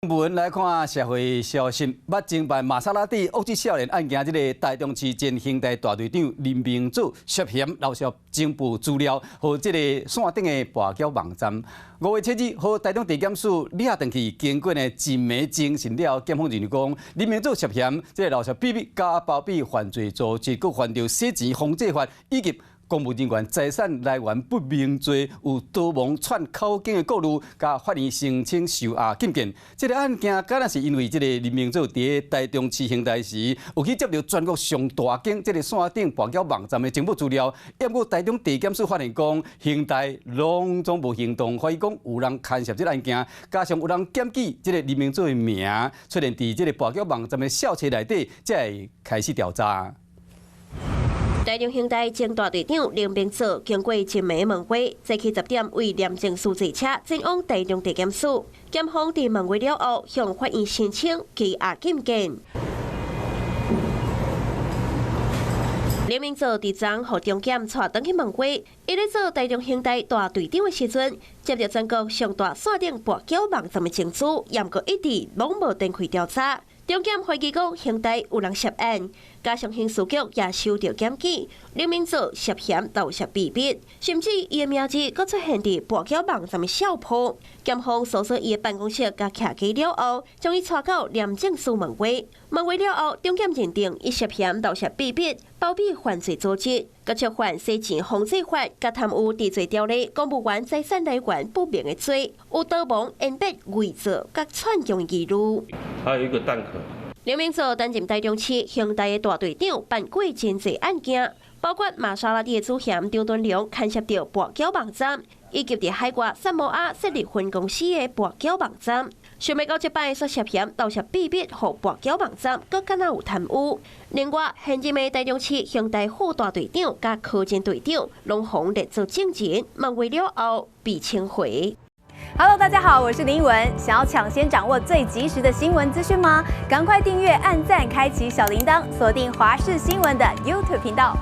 聞來看社會消息，捌偵辦瑪莎拉蒂惡質少年案件，這个台中市前刑大大隊長林明祖涉嫌漏泄情報資料，予這个線頂的跋筊網站。5月7日，予台中地檢署掠轉去，經過呢一暝偵訊了，檢方認為講林明祖涉嫌這个漏泄秘密佮包庇犯罪組織，閣犯著洗錢防制法以及公務人員財產來源不明罪，有逃亡串口供的顧慮，共法院申請收押禁見。這个案件敢若是因為這个林明祖佇台中市刑大時，有去接著全國上大間這个線頂跋筊網站的情報資料，毋過台中地檢署發現講，刑大攏總無行動，懷疑講有人牽涉這个案件，加上有人檢舉這个林明祖的名出現佇這个跋筊網站的相冊內底，才會開始調查。台中刑大前大隊長林明祖經過一暝問話，早起10點為廉政署坐車前往台中地檢署。檢方佇問話了後，向法院申請羈押禁見。林明祖佇昨予中檢帶轉去問話，伊咧做台中刑大大隊長的時陣，接著全國上大線頂跋筊網站的情資，毋過一直攏無展開調查。中檢懷疑講刑大有人涉案，加上刑事局也收著檢舉，林明祖涉嫌盜竊秘密，甚至伊的名字閣出現佇跋筊網站的相簿。檢方搜索伊的辦公室佮徛家了後，將伊帶到廉政署問話。問話了後，中檢認定伊涉嫌盜竊秘密、包庇犯罪組織，閣觸犯洗錢防制法、佮貪污治罪條例、公務員財產來源不明的罪，有逃亡、隱匿、偽造佮串供疑慮。還有一個彈殼。林明祖擔任台中市刑大的大隊長，辦過真濟案件，包括瑪莎拉蒂的主嫌張敦良牽涉著跋筊網站，以及佇海外薩摩亞設立分公司的跋筊網站。想袂到這擺煞涉嫌盜竊秘密予跋筊網站，閣敢若有貪污。另外，現任的台中市刑大副大隊長佮柯前隊長，攏予列做證人，問話了後被請回。 Hello，大家好，我是林文。想要搶先掌握最及時的新聞資訊嗎？趕快訂閱、按讚、開啟小鈴鐺，鎖定華視新聞的 YouTube 頻道。